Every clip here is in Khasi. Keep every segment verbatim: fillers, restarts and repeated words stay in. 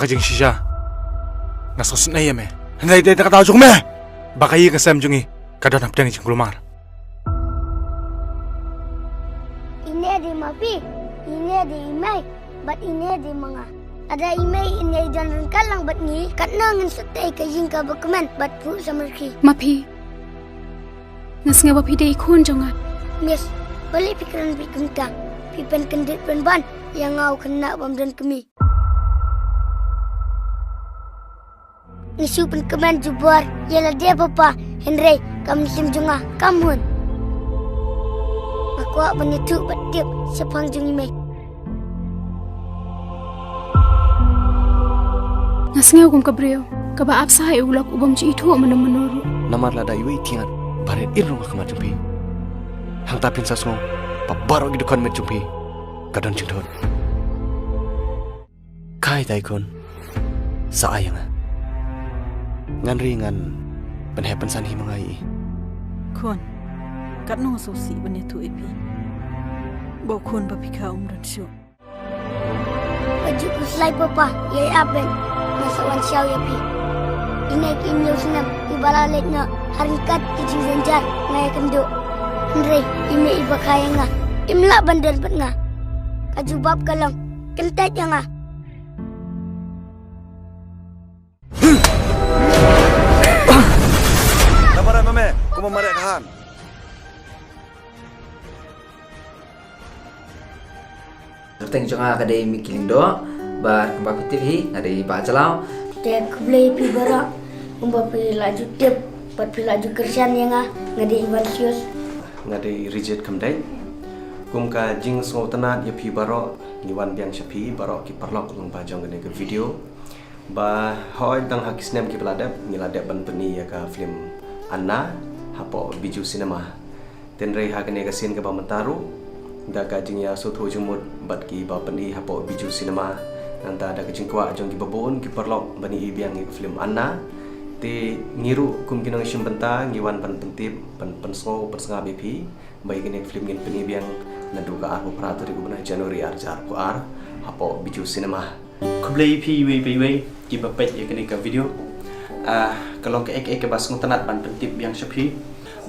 Ka jingshisha, nga sngewsynei ïa me. Hynrei dei da ka daw jong me ba ka ïing ka sem jong ngi ka don hapdeng jingkulmar. Ine dei ma phi, ine dei i mei, bad ine dei ma nga. Lada i mei ine i don ryngkat lang bad ngi, katno ngin shu tei ka ïing kaba kmen bad phuh sha marki. Ma phi, nga sngew ba phi dei i khun jong nga. Miss, balei phi kren beit kumta? Phi pynkyndit pynban ïa nga u khynnah bym don kmie. Ngi shu pynkmen jubor ïa lade papa, hynrei ka mynsiem jong nga kam hun. Nga kwah ban ïathuh bad tip shaphang jong i mei. Nga sngew kum ka briew kaba ap sah ïa u lok u bym ju ithuh mano mano ruh. Namar lada iwei i tiar ba rit im ruh ha khmat jong phi, hangta phin sa sngew ba baroh ki dkhot met jong phi ka don jingthut. Kai tai khun, sa ai ïa nga. Ngan ri ngan pynheh pynsan hi ma nga ïa i. Khun, katno nga sngewsih ban ïathuh ïa phi ba u khun ba phi kha um don shuh. Ka juk u slai papa, ïa ap ben. Nga sa wan shaw ïa phi. Ine ki hynñiew snem kiba la leit noh, ha ryngkat ki jingjynjar nga ïakynduh. Hynrei i mei iba kha ïa nga im lah ban don bad nga. Ka jubab ka long, kyntait ïa nga. Namar ma me, kumba mareh ka han. Kyrteng jong nga ka dei Mickey Lyngdoh, bad kumba phi tip hi nga dei Bah Jlaw. Te khublei phi baroh, kumba phi la ju tip bad phi la ju kyrshan ïa nga, nga dei Ivan Sius. Nga dei Rijit Khymdeit. Kum ka jingsngewtynnat ïa phi baroh, ngi wan biang sha phi baroh ki paralok lyngba jong kane ka video. Ba hooid tang ha ki snem kiba la dep, ngi la dep ban pyni ïa ka film Anna hapoh Bijou Cinema. Hynrei ha kane ka sien kaba mynta ruh, da ka jingïasngewthuh jingmut bad kiba pyni hapoh Bijou Cinema, nangta da ka jingkwah jong kiba bun ki paralok ban ïohi biang ïa ka film Anna, te ngi ruh kum ki nongshim bynta ngi wan ban pyntip, ban pynsngew, pynsngap ïa phi ba ïa kane ka film ngin pyni biang naduh ka arphew phra tarik u bnai January ar hajar arphew ar hapoh Bijou Cinema. Khublei ïa phi iwei pa iwei kiba peit ïa kane ka video. Ah, ka long kaei kaei kaba sngewtynnat ban pyntip biang sha phi.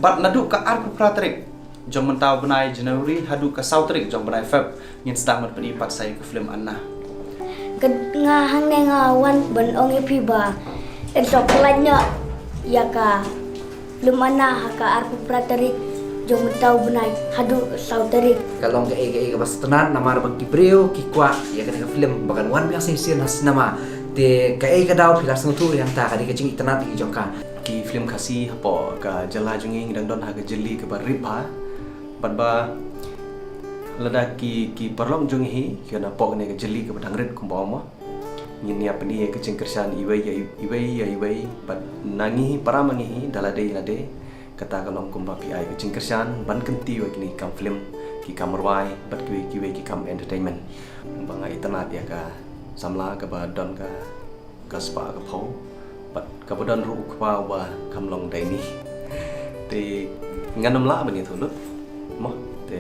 Bad naduh ka arphew phra tarik jong mynta u bnai January haduh ka saw tarik jong bnai Feb, ngin sdang ban pyni pat sa ïa ka film Anna. Ka nga hangne nga wan ban ong ïa phi ba yn sa pynlait noh ïa ka film Anna ha ka arphew phra tarik jong mynta u bnai haduh saw tarik. Ka long kaei kaei kaba sngewtynnat namar ba ki briew ki kwah ïa kane ka film ba kan wan biang sa shisien ha cinema. Te kaei ka daw phi la sngewthuh ïa kata ka dei ka jingitynnat ïa ki jong ka. Ki film Khasi hapoh ka jylla jong ngi ngi dang don ha ka jylli kaba rit bha. Bad ba lada ki, ki paralok jong ngi hi ki wan hapoh kane ka jylli kaba dang rit kumba ong mo. Ngin ïa pyni ïa ka jingkyrshan iwei ïa i-, iwei ïa iwei, bad na ngi hi para ma ngi hi da lade ïa lade. Kata ka long kumba phi ai ka jingkyrshan ban kyntiew ïa kine ki kam film, ki kam rwai bad kiwei kiwei ki kam entertainment. Ba nga itynnat ïa ka samla kaba don ka, ka spah ka phew bad kaba don ruh u kpa uba kam long dei ni. Te ngan ym lah ban ïathuh lut mo, te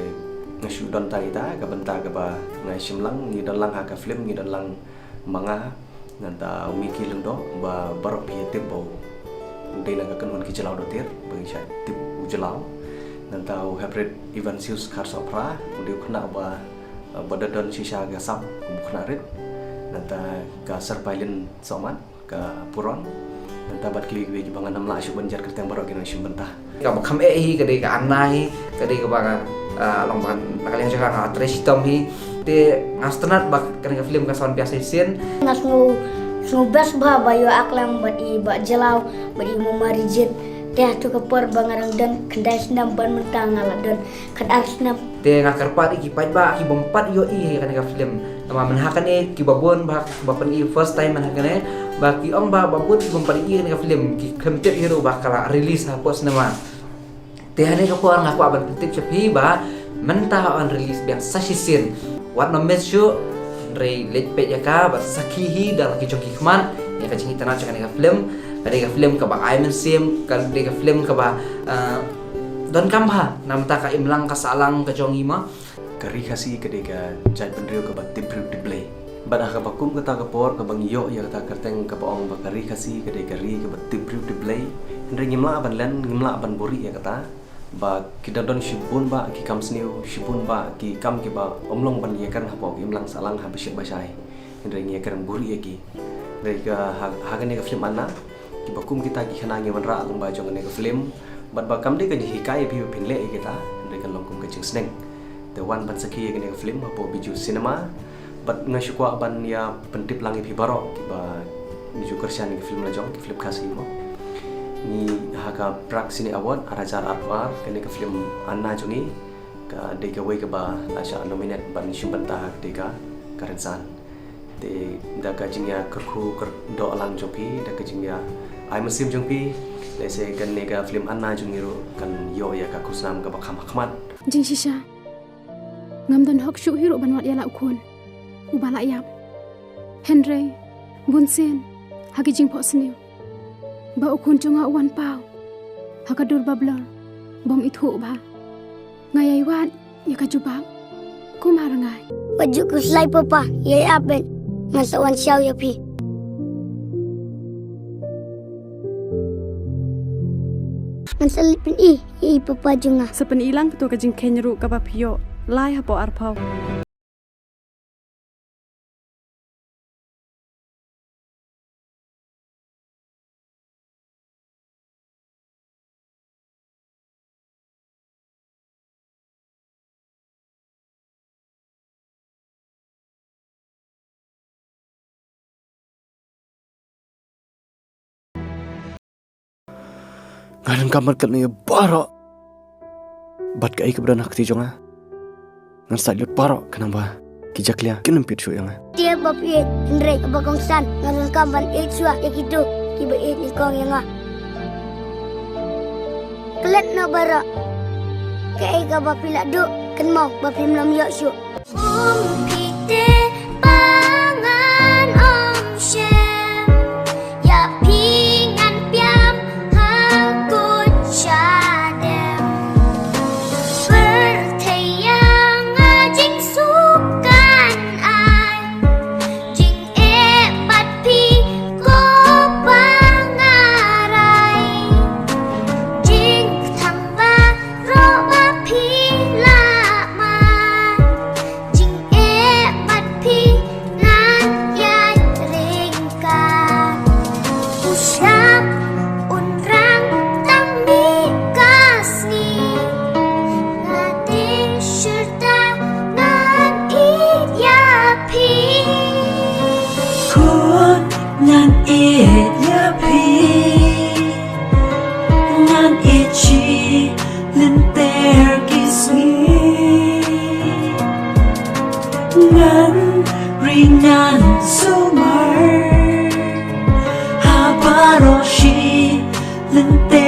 nga shu don tang ita ka bynta kaba nga shim lang, ngi don lang ha ka film, ngi don lang ma nga, nangta u Mickey Lyngdoh ba baroh phi ïa tip ba u dei na ka kynhun ki Jlaw Dohtir ba ngi shait tip u Jlaw. Nangta u Hybrid Ivansius Kharsohphra, u dei u khynnah ba, ba da don shisha ka sap kum u khynnah rit. Nangta ka Sir Pailin Sohmat, ka Puron. Nangta bad kiwei kiwei kiba ngan ym lah shuh ban jer kyrteng baroh ki nongshim bynta. Kaba kham eh hi ka dei ka Anna hi, ka dei kaba nga, ah, long ba na ka liang jong nga nga trei shitom hi. Te nga sngewtynnat ba kane ka film kan sa wan biang sa shisien. Nga sngew, sngew best bha ba ïoh aklang bad i Bah Jlaw bad i Mama Rijit. Te hato ka por ba nga dang don khyndai snem, ban mynta nga la don khatar snem. Te nga kyrpad ïa ki paidbah ki bym pat ïohi ïa kane ka film. Namar mynta kane kiba bun ba kiba pyni first time mynta kane ba ki ong ba ba bun ki bym pat ïohi ïa kane ka film, ki khlem tip hi ruh ba ka la release hapoh cinema. Te ha kane ka por nga kwah ban pyntip sha phi ba mynta ha wan release biang sa shisien. Wat nym miss shuh, hynrei leit peit ïa ka bad sakhi hi da la ki jong ki khmat ïa ka jingitynnat jong kane ka film. Ka dei ka film kaba ai mynsiem, ka dei ka film kaba, ah, donkam bha na mynta ka imlang ka sahlang ka jong ngi ma. Ka Ri Khasi ka dei ka jaitbynriew kaba tip briew tip Blei. Bad ha kaba kum kata ka por kaba ngi ïoh ïa kata ka kyrteng kaba ong ba ka Ri Khasi ka dei ka ri kaba tip briew tip Blei. Hynrei ngim lah ban len, ngim lah ban buhrieh ïa kata. Ba ki dang don shibun bah ki kam sniew, shibun bah ki kam kiba ym long ban ïakren hapoh ki imlang sahlang ha ba shit ba shai. Hynrei ngi ïakren buhrieh ïa ki. Hynrei ka ha, ha kane ka film Anna, kiba kum kita ki khana ngi wanrah lyngba jong kane ka film. Bad ba kam dei ka jinghikai ïa phi ba phin leh ïa kita, hynrei kan long kum ka jingsneng. Te wan ban sakhi ïa kane ka film hapoh Bijou Cinema. Bad nga shu kwah ban ïa pyntip lang ïa phi baroh kiba ngi ju kyrshan ïa ka film la jong, ka film Khasi mo. Ngi ha ka Prag Cine Award ar hajar arphew ar, kane ka film Anna jong ngi ka dei kawei kaba la shah nominate ban shim bynta ha kane ka, ka rynsan. Te da ka jingïakyrkhu kyrdoh lang jong phi, da ka jingïa ai mynsiem jong phi, lehse kane ka film Anna jong ngi ruh kan ïoh ïa ka khusnam kaba kham hakhmat. Jingshisha, ngam don hok shuh hi ruh ban wad ïa la u khun uba la ïap. Hynrei bunsien ha ki jingphohsniew ba u khun jong nga u wan paw ha ka dur bablor bym ithuh bha. Nga ïai wad ïa ka jubab kum ha rngai. Wat ju khuslai papa, ïai ap beit, ngan sa wan shaw ïa phi. Ngan sa leit pyni ïa i papa jong nga. Sa pyni lang kato ka jingkheiñ ruh kaba phi ïoh lai hapoh arphew. Nga donkam ban kylli ïa baroh bad kaei kaba don ha kti jong nga. Ngan sa lut baroh khnang ba ki jakhlia kin ym peit shuh ïa nga. Te ba phi ïeit, hynrei ba kongsan nga donkam ban ïeit shuwa ïa kito kiba ïeit nyngkong ïa nga. Klet noh baroh kaei kaba phi la duh, kynmaw ba phim lam ïoh shuh. Um phi te ba ngan ym shem ïa phi, ngan piam ha kut shadem. Pyrthei ïa nga jingsuk kan ai, jingeh bad phi ko ba nga rai. Jingkthang baroh ba phi la man, jingeh bad phi ngan ïai ryngkat. U sham un rang tang mih ka sngi, nga dei shirta ngan ïeit ïa phi. Khun ngan ïeit ïa phi, ngan ïeit shi lynter ki sngi. Ngan ri ngan sumar ha baroh shi lynter.